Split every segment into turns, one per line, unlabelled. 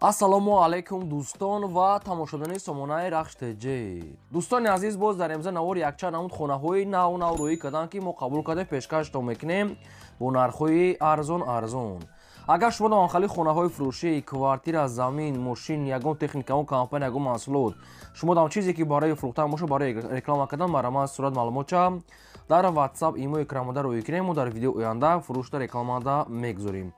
Ассалому алайкум, дӯстон ва тамошобинони сомонаи Рахш ТЖ. Дӯстони азиз, боз дар имза навор якчанд намуд хонаҳои нав нав рӯӣ карданд, ки мо қабул кардем, пешкаштон мекунем бо нархҳои арзон арзон. Агар шумо дар хонаҳои фурӯшӣ, квартира, замин, мошин, ягон техника, ягон компания, ягон маҳсулот, шумо дар чизе ки барои фурӯхтан бошад, барои реклама кардан, марҳамат, сурат, маълумотча дар WhatsApp, имо экранмода рӯӣ кунем, мо дар видео оянда фурӯшда рекламада мегузорем.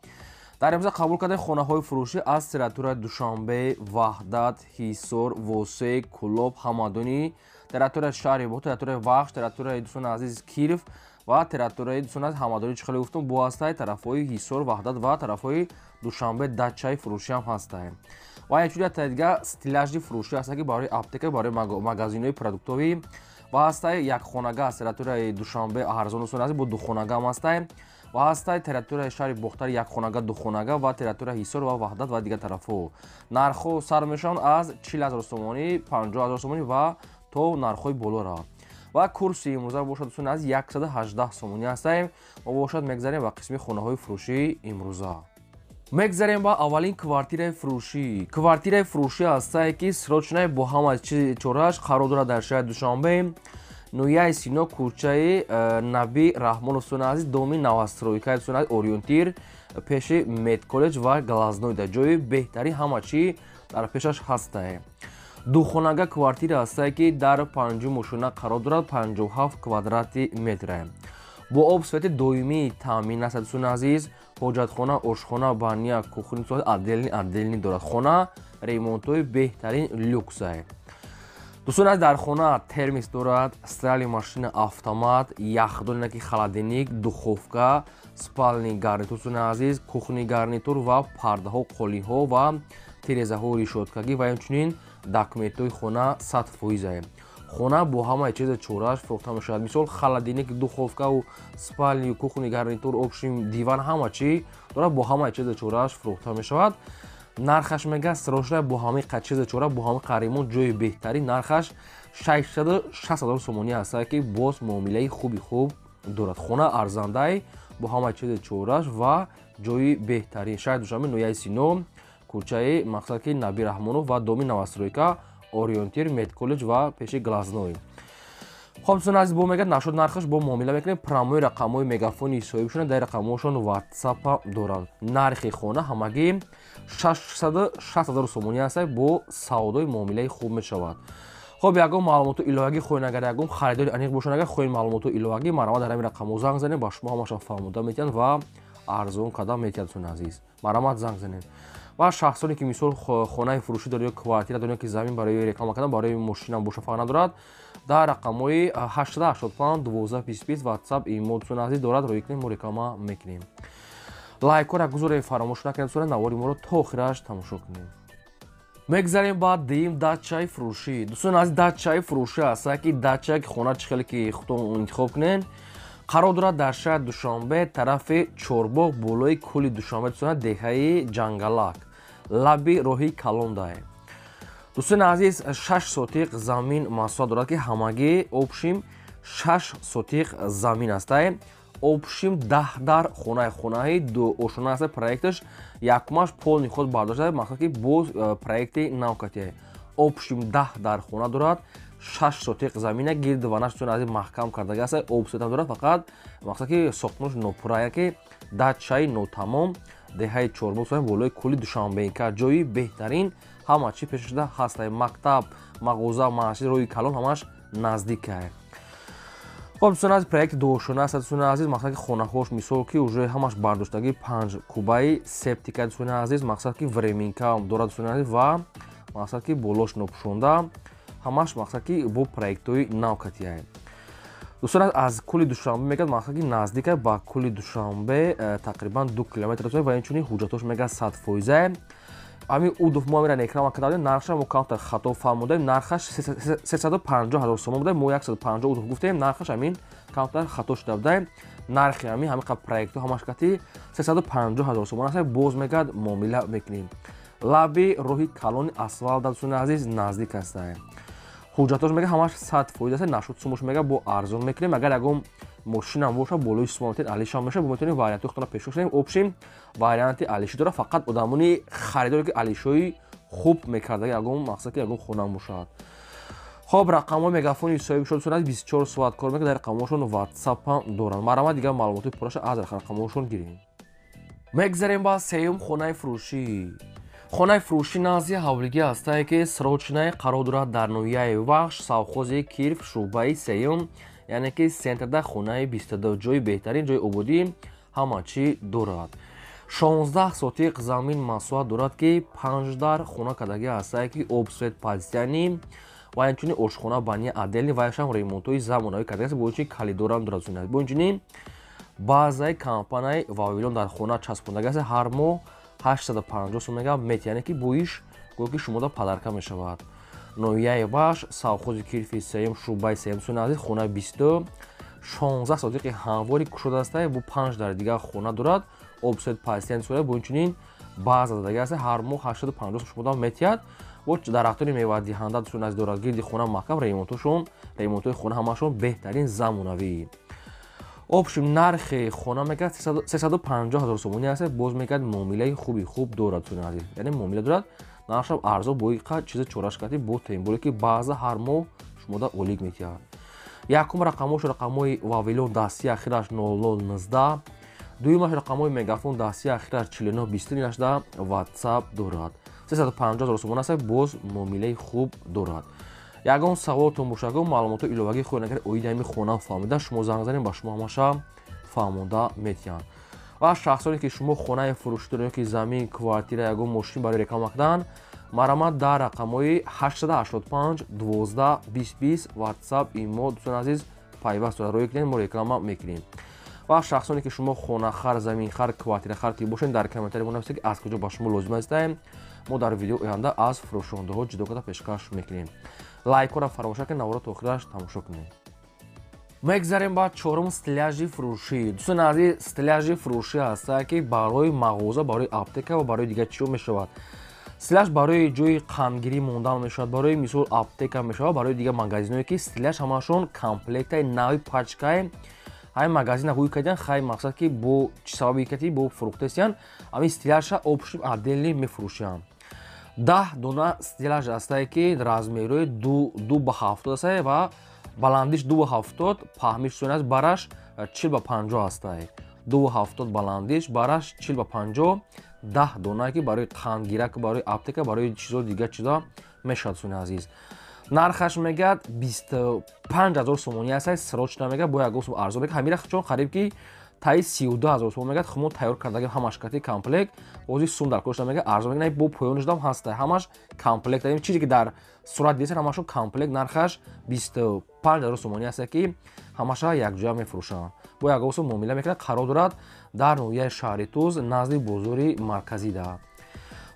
Дар имза қабул кардем хонаҳои фурӯшӣ аз территорияи Душанбе, Ваҳдат, Ҳисор, Восе, Кӯлоб, Ҳамадонӣ, территорияи шаҳри Бо, территорияи Вахш, территорияи, дӯстони азиз, Киров ва территорияи, дӯстони азиз, Ҳамадонӣ. Чӣ хеле гуфтум, бо ҳастай тарафҳои Ҳисор, Ваҳдат ва тарафҳои Душанбе дачаи фурӯшӣ ҳам ҳастай. Ва инчунин якта дига стеллажи фурӯшӣ ҳаста, ки барои аптека, барои магазинҳои продуктовӣ ва ҳастай якхонага аз территорияи Душанбе арзон, дӯстони азиз, бо духонага ҳам ҳастай ва ҳастай территорияи шаҳри Бохтар якхонага, духонага ва территорияи Ҳисор ва Ваҳдат ва дигар тарафҳо. Нархҳо сар мешаванд аз 40 000 сомонӣ, 50 000 сомонӣ ва то нархҳои болора. Ва курси имрӯза бошад, дӯстони азиз, 118 сомонӣ ҳастаем. Мо бошад мегзарем ба қисми хонаҳои фурӯшии имрӯза. Мегзарем ба аввалин квартираи фурӯшӣ. Квартираи фурӯшӣ ҳастае, ки срочная, бо ҳама чизи чорааш қарор дорад дар шаҳри Душанбе, ноҳияи Сино, кӯчаи Наби Раҳмонов, дӯстони азиз, доми новостройка, дӯстони азиз, ориентир пеши медколлеҷ ва глазной да, ҷои беҳтарин, ҳама чӣ дар пешаш ҳастае. Духонага квартира ҳастае, ки дар панҷум ошёна қарор дорад, 57 квадрати метре, бо об, свети доимӣ таъмин аст, дӯстони азиз. Ҳоҷатхона, ошхона, баня, кухня отдельный отдельный дорад. Хона ремонтҳои беҳтарин, люксае. Дӯстони азиз, дар хона термис дорад, стиральный машина автомат, яхдон, ки холодильник, духовка, спальный гарнитур, дӯстони азиз, кухонный гарнитур ва пардаҳо, қолиҳо ва тирезаҳо решёткагӣ ва инчунин документҳои хона 100 фоизае. Хона бо ҳамаи чизи чорааш фурӯхта мешавад. Мисол, холодильник, духовкаву спальни, кухонный гарнитур, общий диван, ҳама чӣ дорад, бо ҳамаи чизи чорааш фурӯхта мешавад. Нархаш мега срочная, бо ҳамаи чизи чора, бо ҳамаи қаримон, ҷои беҳтарин, нархаш 660 000 сомонӣ аст, ки боз муомилаи хуби хуб дорад. Хона арзандай, бо ҳамаи чизи чорааш ва ҷои беҳтарин, шаҳри Душанбе, ноҳияи Сино, кӯчаи, мақсад ки, Наби Раҳмонов ва доми новостройка, ориентир медколлеҷ ва пеши глазной. Хоб, дӯстони азиз, бо мегӯяд, нашуд нархаш, бо муомила мекунем. Прямой рақамҳои мегафони соҳибшона, дар рақамҳошон ватсапа доранд. Нархи хона ҳамагӣ 660 000 сомонӣ аст, бо савдои муомилаи хуб мешавад. Хоб, ягон маълумоту иловагӣ хоҳед, агар ягон харидори аниқ бошад, агар хоҳед маълумоту иловагӣ, марҳамат, дар ҳамин рақамҳо занг занед, ба шумо ҳамаша фаҳмода метиҳанд ва арзон карда метиҳанд. Дӯстони азиз, марҳамат, занг занед. Ва шахсоне ки, мисол, хонаи фурӯшӣ доред ё квартира доред, ки замин барои реклама кардан, барои мошина боша, фарқ надорад, дар рақамҳои 885 12 20 ватсап, имо, дӯстони азиз, дорад, рӯй кунем, мо реклама мекунем. Лайкҳоро гузоред, фаромӯш накунед, дӯстони, навори моро то охираш тамошо кунем. Мегзарем ба дуюм дачаи фурӯшӣ. Дӯстони азиз, дачаи фурӯшӣ аст, ки дача, ки хона чӣ хеле ки худтон интихоб кунед, қарор дорад дар шаҳри Душанбе, тарафи Чорбоғ, болои кӯли Душанбе, дӯстони, деҳаи Ҷангалак, лаби роҳи калондае. Дӯстони азиз, 6 сотиқ замин масоҳат дорад, ки ҳамагӣ общим 6 сотиқ замин астае. Общим 10 дар хонаи, хонаи дуошона аст. Проекташ якумаш полный худ бардошта, мақсад ки боз проекти навкатия. Общим 10 дар хона дорад, 6 сотиқ замина, гирду ванаш, дӯстони азиз, маҳкам кардага аст, об, светам дорад, фақат, мақсад ки, сохтмонаш нопурра, ки дачаи нотамом, деҳаи Чорбоғ, болои кӯли Душанбенка, ҷои беҳтарин, ҳама чӣ пешашуда ҳаст: мактаб, мағоза, масҷид, роҳи калон, ҳамаш наздикае. Хоб, дӯстони азиз, проекти дуошона аст, дӯстони азиз, мақсад ки хонаҳош, мисол, ки уже ҳамаш бардоштагӣ, панҷ кубаи септика, дӯстони азиз, мақсад ки временка дорад, дӯстони азиз, ва, мақсад ки, болош нопӯшонда, ҳамаш, мақсад ки, бо проектҳои навкатияе. Дӯстон, аз кӯли Душанбе мегӯяд, мақсад ки, наздика ба кӯли Душанбе, тақрибан 2 километр. Ва инчунин ҳуҷҷатош мегӯяд 100 фоизае. Ҳамин удуф мо амира реклама карда, нархша мо камтар хато фаҳмодаем. Нархаш 350 000 сомон буда, мо 150 удуф гуфтем, нархаш ҳамин камтар хато шуда будаем. Нархи ҳамин қаб проектҳо ҳамаш кати 350 000 сомон аст, боз мегӯяд, муомила мекунем. Лаби роҳи калони асфалт, дӯстони азиз, наздик ҳастаем. Ҳуҷҷатош мега ҳамаш 100% аст. Нашуд, сумош мега бо арзон мекунем. Агар ягон Мошинам боша болои сум метавонед алишам меша, метавонед варианти худтонро пешкаш кунем. Общем варианти алиши дорад, фақат одамони харидоре ки алишҳои хуб мекарда, ягон мақсад ки ягон хона бошад. Хоб, рақамҳои мегафони соҳиби шуд сурат 24 соат кор мекунад, дар рақамҳошон WhatsApp ҳам доранд. Марҳамат, дигар маълумоти пурраша аз рақамҳошон гирем. Мегзарем ба сеюм хонаи фурӯшӣ. Хонаи фурӯшӣ назди ҳавлигӣ ҳастае ки срочное қарор дорад дар ноҳияи Вахш, совхози Кирф, шӯъбаи сеюм, яъне ки центрда хонаи 22, ҷои беҳтарин, ҷои ободӣ, ҳама чӣ дорад. 16 сотиқ замин масоҳат дорад ки 5 дар хона кардагӣ ҳастае ки об, свет, постоянный ва инчунин ошхона, баня отдельный ва яшам ремонтҳои замонавӣ кардагӣ, бо инчунин калидорам дорад. Бо инчунин базаи компанияи Вавилон дар хона часпондагӣ аст, ҳар моҳ 850 сом мега мет, яъне ки боиш гӯё ки шумода подарка мешавад. Ноҳияи Вахш, совхози Кирфи сеюм, шӯъбаи сеюм, суни азиз, хонаи 22, 16 сотиқи ҳамвори кушода астае, бо 5 дар дигар хона дорад, об, свет, постоянный сура, бо инчунин база додагӣ аст, ҳар моҳ 850 сом шумода метиҳад. Бо дарахтони мевадиҳанда суни азиз дорад, гирди хона маҳкам, ремонтошон, ремонтҳои хона ҳамашон беҳтарин замонавӣ. Общем нархи хона мегӯяд 350 ҳазор сомонӣ аст, боз мегӯяд муомилаи хуби хуб дорад, суни азиз, яъне муомила дорад, нархшам арзон, бо иқа чиза чораш кардӣ, бо темболе ки баъза ҳар моҳ шумода олик метиҳад. Якум рақамҳош рақамҳои Вавилон, дасти ахираш 0019, дуюмаш рақамҳои Мегафон, дасти ахираш 4920, инашда WhatsApp дорад. 350 ҳазор сомон аст, боз муомилаи хуб дорад. Ягон саволтон бошад, ягон маълумотҳои иловагӣ хоҳед накард оиди ҳамин хона фаҳмида, шумо занг занед, ба шумо ҳамаша фаҳмонда метиҳанд. Ва шахсоне ки шумо хонаи фурӯшӣ доред ки замин, квартира, ягон мошин барои реклама кардан, марҳамат, дар рақамҳои 885 12 20 20 WhatsApp, имо, дӯстони азиз, пайваст дорад, рӯй кунед, мо реклама мекунем. Ва шахсоне ки шумо хонахар, заминхар, квартирахар ки бошед, дар комментарий мо нависед ки аз куҷо ба шумо лозим астаем, мо дар видео оянда аз фурӯшондаҳо ҷудо карда пешкаш мекунем. Лайкҳоро фаромӯш накунед, наворо то охираш тамошо кунед. Мегзарем ба чорум стеллажи фурӯшӣ. Дӯстони азиз, стеллажи фурӯшӣ ҳастае ки барои мағоза, барои аптека ва барои дигар чиҳо мешавад. Стеллаж барои ҷои қандгирӣ мондан мешавад, барои мисол аптека мешавад, барои дигар магазинҳое ки стеллаж ҳамашон комплектаи нави пачкаи ҳамин магазина ҳуй кардиан, хай мақсад ки бо чӣ сабаби кати бо фурӯхтесиян, ҳамин стеллажша общим отдельный мефурӯшанд. 10 дона стеллаж ҳастае ки размерҳои 2 ба 70 астае ва баландиш 2 ба 70, паҳмиш суни аст бараш 40 ба 50 ҳастае. 2 ба 70 баландиш, бараш 40 ба 50, 10 донае ки барои қандгирак, барои аптека, барои чизо дигар чизо мешавад. Суни азиз, нархаш мегӯяд 25 000 сомонӣ астае, срочно мегӯяд, бо ягон сум арзон мегӯяд. Ҳамира чон қариб ки таи 32 000 сомон мегӯяд, хумо тайёр кардаги ҳамаш кати комплект, бози сум дар кошта мегӯяд, арзон мегӯяд, бо поёнашдам ҳаста, ҳамаш комплект. Чизе ки дар сурат дидесен, ҳамашон комплект, нархаш 25 000 сомонӣ аста ки ҳамаша якҷоя мефурӯшанд, бо ягон сум муомила мекунад. Қарор дорад дар ноҳияи шаҳри Туз, назди бозори марказида.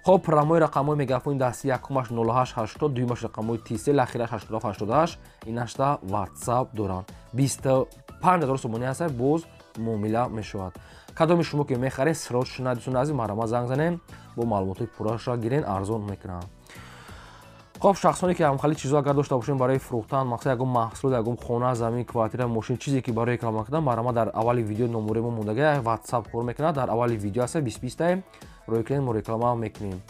Хоб, прамои рақамҳои мегафони дасти якумаш 0880, дуюмаш рақамҳои Тисел, ахираш 8788, инашда WhatsApp доранд. 25 000 сомонӣ аста, боз муомила мешавад. Кадоми шумо ки мехаред, срочно, дӯстони азиз, марҳамат, занг занем, бо маълумотҳои пурраша гирен, арзон мекунанд. Хоб, шахсоне ки ҳамхали чизо агар дошта бошем барои фурӯхтан, мақсад ягон маҳсулот, ягон хона, замин, квартира, мошин, чизе ки барои реклама кардан, марҳамат, дар аввали видео номури мо мондага, WhatsApp кор мекунад, дар аввали видео аста, 20 20-ае, рӯй кунед, мо реклама мекунем.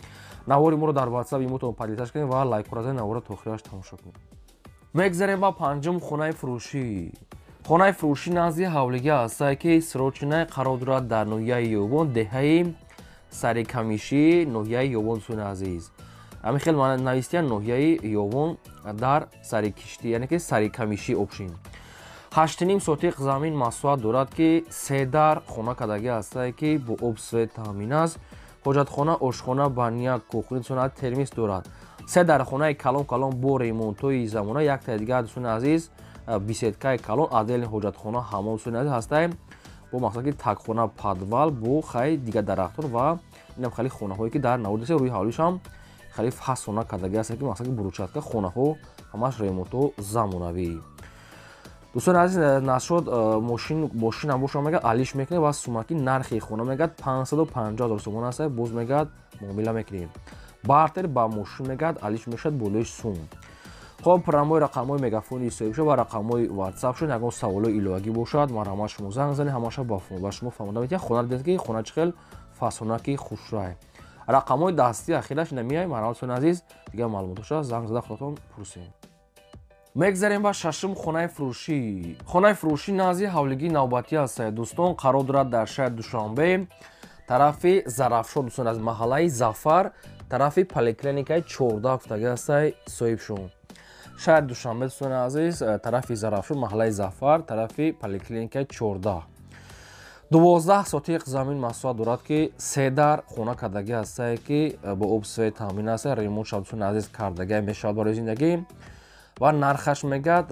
Навори моро дар WhatsApp имотон поделиться кунед ва лайкҳоро занед, наворро то охираш тамошо кунед. Мегзарем ба панҷум хонаи фурӯшӣ. Хонаи фурӯшӣ назди ҳавлигӣ ҳастае ки срочное қарор дорад дар ноҳияи Ёвон, деҳаи Сарикамишӣ, ноҳияи Ёвон. Суни азиз, ҳамин хел навистиян, ноҳияи Ёвон дар Сарикиштӣ, яъне ки Сарикамишӣ. Общем 8,5 сотиқ замин масоҳат дорад ки се дар хона кардагӣ ҳастае ки бо об, свет таъмин аст, ҳоҷатхона, ошхона, баня, кухня сунат термис дорад. Се дар хонаи калон калон бо ремонтҳои замона, яктаи дигар, дӯстони азиз, беседкаи калон, отдельный ҳоҷатхона, ҳамом, дӯстони азиз, ҳастае, бо мақсад ки такхона, подвал бо хай дигар дарахтон ва инам хеле хонаҳое ки дар навор диса, рӯи ҳавлишам хеле фасона кардагӣ аст ки мақсад ки брусчатка, хонаҳо ҳамаш ремонтҳо замонавӣ. Дӯстони азиз, нашод мошин, мошинам боша мегӯяд, алиш мекунед ва сумаки нархи хона мегӯяд 550 ҳазор сомон аст, боз мегӯяд муомила мекунем, бартер ба мошин мегӯяд алиш мешавад болои сум. Хоб, прямой рақамҳои мегафони соҳибшо ва рақамҳои ватсап шуд. Ягон саволои иловагӣ бошад, марҳамат, шумо занг занед, ҳамаша ба шумо фаҳмода метиҳад. Хона дидед, ки хона чӣ хел фасонаки хушрай. Рақамҳои дастӣ ахираш намеяй, марҳамат, дӯстони азиз, дигар маълумотоша занг зада худатон пурсед. Мегзарем ба шашум хонаи фурӯшӣ. Хонаи фурӯшӣ назди ҳавлигии навбатӣ аст, дӯстон, қарор дорад дар шаҳри Душанбе, тарафи Зарафшон, дӯстон, аз маҳаллаи Зафар, тарафи поликлиникаи 14 гуфтагӣ ҳастай соҳибшон. Шаҳри Душанбе, дӯстони азиз, тарафи Зарафшон, маҳаллаи Зафар, тарафи поликлиникаи 14. 12 сотиқ замин масоҳат дорад, ки се дар хона кардагӣ ҳастае, ки бо об свет таъмин аст, ремонт шав, дӯстони азиз, кардагӣ мешавад барои зиндагӣ. Ва нархаш мегӯяд,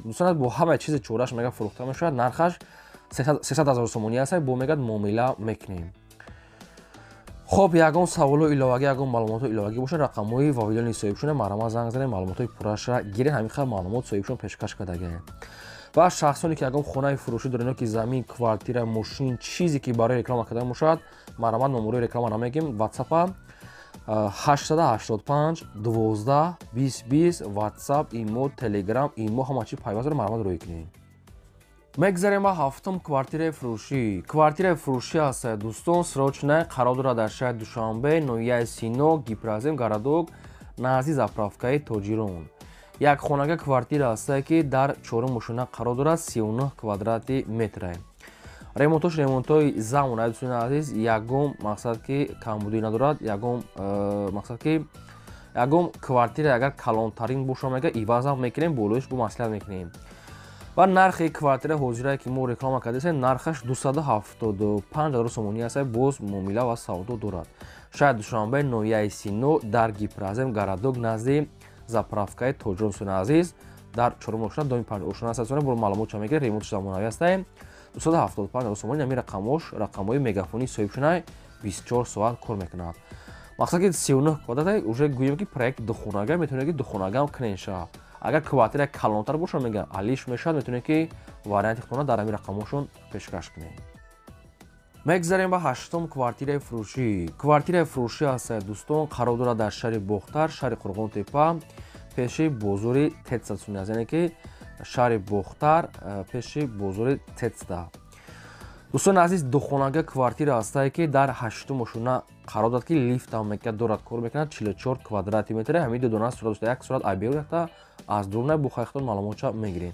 дӯстон, бо ҳамаи чизи чораш мегӯяд фурӯхта мешавад, нархаш 300 ҳазор сомонӣ аст, бо мегӯяд муомила мекунем. Хоб, ягон саволу иловагӣ, ягон маълумоту иловагӣ бошад, рақамҳои вавилони соҳибшона марҳамат, занг занед, маълумотҳои пурраша гиред. Ҳамин хел маълумот соҳибшон пешкаш кардагианд. Ва шахсоне ки ягон хонаи фурӯшӣ доред, ки замин, квартира, мошин, чизе ки барои реклама кардан бошад, марҳамат, номерои реклама намегем, ватсапа 885 12 20 20, ватсап, имо, телеграм, имо, ҳама чи пайваст дорад, марҳамат, рӯй кунед. Мегзарем ба ҳафтум квартираи фурӯшӣ. Квартираи фурӯшӣ аст, дӯстон, срочная, қарор дорад дар шаҳри Душанбе, ноҳияи Сино, Гипрозем городок, назди заправкаи Тоҷирон. Як хонага квартира ҳастае, ки дар чорум ошёна қарор дорад, 39 квадрати метре. Ремонтош ремонтҳои замона, дӯстони азиз, ягон мақсад ки камбудӣ надорад, ягон мақсад ки ягон квартира агар калонтарин боша, мега ивазам мекунем, болоиш бо маслиҳат мекунем. Ва нархи квартира ҳозирае, ки мо реклама кардасем, нархаш 275 ҳазор сомонӣ аст, боз муомила ва савдо дорад. Шаҳри Душанбе, ноҳияи Сино, дар Гипрозем городок, назди заправкаи Тоҷирон, дӯстони азиз, дар чорум ошёна, доми панҷ ошёна аст. Бо маълумот ча мегиред, ремонтш замонавӣ астаем. 275 ҳазор сомонӣ. Ҳамин рақамош рақамҳои мегафонии соҳибшунай, 24 соат кор мекунад. Мақсад ки 39 квадрат, уже гӯем ки проект духонага, метавонед ки духонагаам кунен шава. Агар квартира калонтар боша, мега алиш мешавад, метавонед ки варианти хона дар ҳамин рақамҳошон пешкаш кунед. Мегзарем ба ҳаштум квартираи фурӯшӣ. Квартираи фурӯшӣ аст, дӯстон, қарор дорад дар шаҳри Бохтар, шаҳри Қурғонтепа, пеши бозори Тетса, дӯстони азиз, яъне ки шаҳри Бохтар, пеши бозори Тетста. Дӯстони азиз, духонага квартира ҳастае, ки дар ҳаштум ошёна қарор дорад, ки лифтам мекунад, дорад, кор мекунад, 44 квадрати метре. Ҳамин ду дона сурат, як сурат айберу, якта аз дурна, бо хайхтон маълумотча мегирем.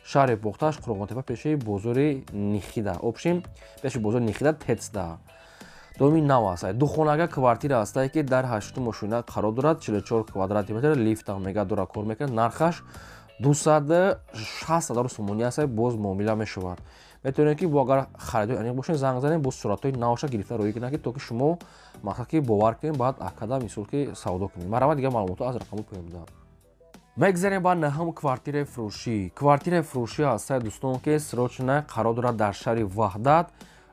Шаҳри Бохтар, Қурғонтепа, пеши бозори Нихида, общем пеши бозори Нихида, Тетсда, доми нав аст. Духонага квартира ҳастае, ки дар ҳаштум ошёна қарор дорад, 44 квадрати метр, лифтам мега дорад, кор мекунад, нархаш 260 ҳазор сомонӣ аст, боз муомила мешавад. Метавонед ки бо агар харидори аниқ бошед, занг занед, бо суратҳои навша гирифта рӯй кунед, ки то ки шумо мақсад ки бовар кунед, баъд акада мисол ки савдо кунед. Марҳамат, дигар маълумотҳо аз рақамҳо поён буда. Мегзарем ба наҳум квартираи фурӯшӣ. Квартираи фурӯшӣ ҳастае, дӯстон, ки срочная, қарор дорад дар шаҳри Ваҳдат,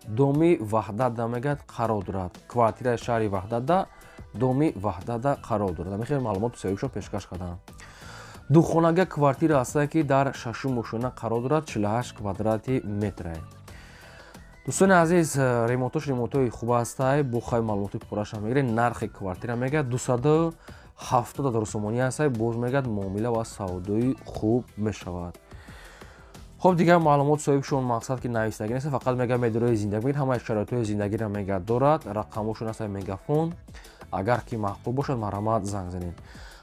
доми Ваҳдатда мегӯяд қарор дорад. Квартираи шаҳри Ваҳдатда, доми Ваҳдатда қарор дорад. Ҳамин хел маълумот соҳибшон пешкаш карданд. Духонага квартира ҳастае, ки дар шашум ошёна қарор дорад, 48 квадрати метре. Дӯстони азиз, ремонтош ремонтҳои хуб ҳастае, бо хай маълумоти пурраша мегиред. Нархи квартира мегӯяд 270 ҳазор сомонӣ ҳастае, боз мегӯяд муомила ва савдои хуб мешавад. Хоб, дигар маълумот соҳибшон мақсад ки навистагӣ нест, фақат мегӯяд медорои зиндагӣ мегӯяд, ҳамаи шароитҳои зиндагиро мегӯяд дорад, рақамҳошон ҳастае мегафон. Агар ки маъқул бошад, марҳамат, занг занед.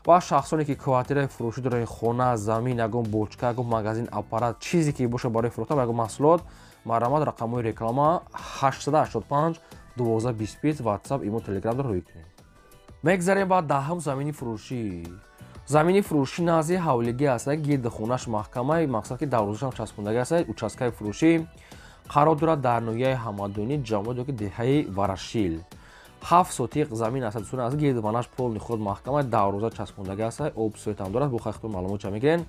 Ва шахсоне ки квартираи фурӯшӣ доранд, хона, замин, ягон бочка, ягон магазин, аппарат, чизе ки бошад барои фурӯхтан, ягон маҳсулот, марҳамат, рақамҳои реклама 885 12 25, ватсап, имо, телеграм рӯй кунед. Мегзарем ба даҳум замини фурӯшӣ. Замини фурӯшӣ назди ҳавлигӣ аст, гирди хонаш маҳкамаи, мақсад ки дарвозашам часпондагӣ аст. Участкаи фурӯшӣ қарор дорад дар ноҳияи Ҳамадонӣ, ҷамоат ки деҳаи Варашил. 7 сотиқ замин аст, дӯстони азиз, гирди ванаш полни худ маҳкама, дарвоза часпондагӣ аст, об суетам дорад, бо хайхтон маълумот мегирен.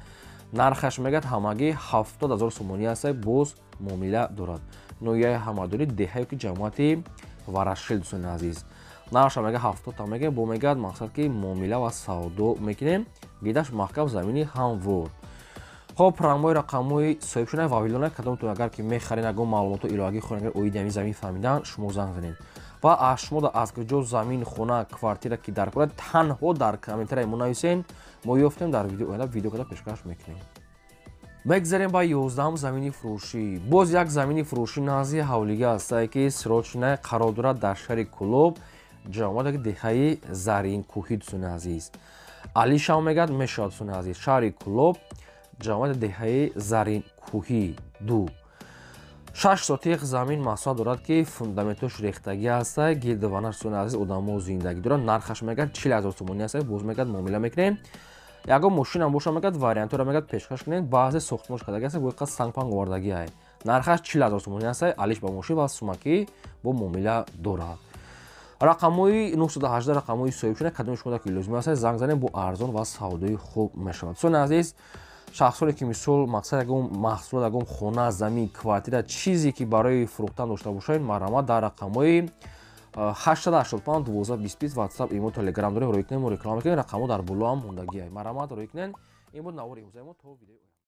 Нархаш мегӯяд ҳамагӣ 70 ҳазор сомонӣ аст, боз муомила дорад. Ноҳияи Ҳамадонӣ, деҳае ки ҷамоати Варашил, дӯстони азиз. Нархша мега 70 та мега, бо мегӯяд мақсад ки муомила ва савдо мекунем, гирдаш маҳкам, замини ҳамвор. Хоб, рангҳои рақамҳои соҳибшунаи вавилона, кадомтон агар ки мехаред, ягон маълумотҳо иловагӣ хоҳед, агар оиди ҳамин замин фаҳмидан, шумо занг занед. Ва аз шумо аз куҷо замин, хона, квартира ки дар кора, танҳо дар комментария мо нависен, мо ёфтем, дар видео оянда видео карда пешкаш мекунем. Мегзарем ба 11-ум замини фурӯшӣ. Боз як замини фурӯшӣ назди ҳавлига ҳастае, ки срочная қарор дорад дар шаҳри Кӯлоб, ҷамоати деҳаи Заринкӯҳӣ. Дӯстони азиз, алишам мегӯяд, мешавад. Дӯстони азиз, шаҳри Кӯлоб, ҷамоати деҳаи Заринкӯҳӣ 2, 6 сотиқ замин масоҳат дорад, ки фундаментош рехтагӣ ҳаста, гирдованаш, дӯстони азиз, одамо зиндагӣ дорад. Нархаш мегӯяд 40 000 сомонӣ ҳаста. Боз мегӯяд, муомила мекунем. Ягон мошинам боша, мегӯяд, вариантҳоро мегӯяд, пешкаш кунед. Баъзе сохтмош кардагӣ аст, бояд сангпанг овардагӣ ай. Нархаш 40 000 сомонӣ ҳаста. Алиш ба мошин ва сумакӣ бо муомила дорад. Рақамҳои 918 рақамҳои соҳибшуда. Кадоми шумо ки лозим аст, занг занем, бо арзон ва савдои хуб мешавад. Дӯстони азиз, шахсоне ки мисол мақсад ягон маҳсулот, ягон хона, замин, квартира, чизе ки барои фурӯхтан дошта бошед, марҳамат, дар рақамҳои 885 12 20 WhatsApp, имо, Telegram дорем, рӯй кунем, мо реклама мекунем. Рақамҳо дар боло ҳам мондагиай, марҳамат, рӯй кунед. Ин буд навори имрӯзаи мо. То видеои.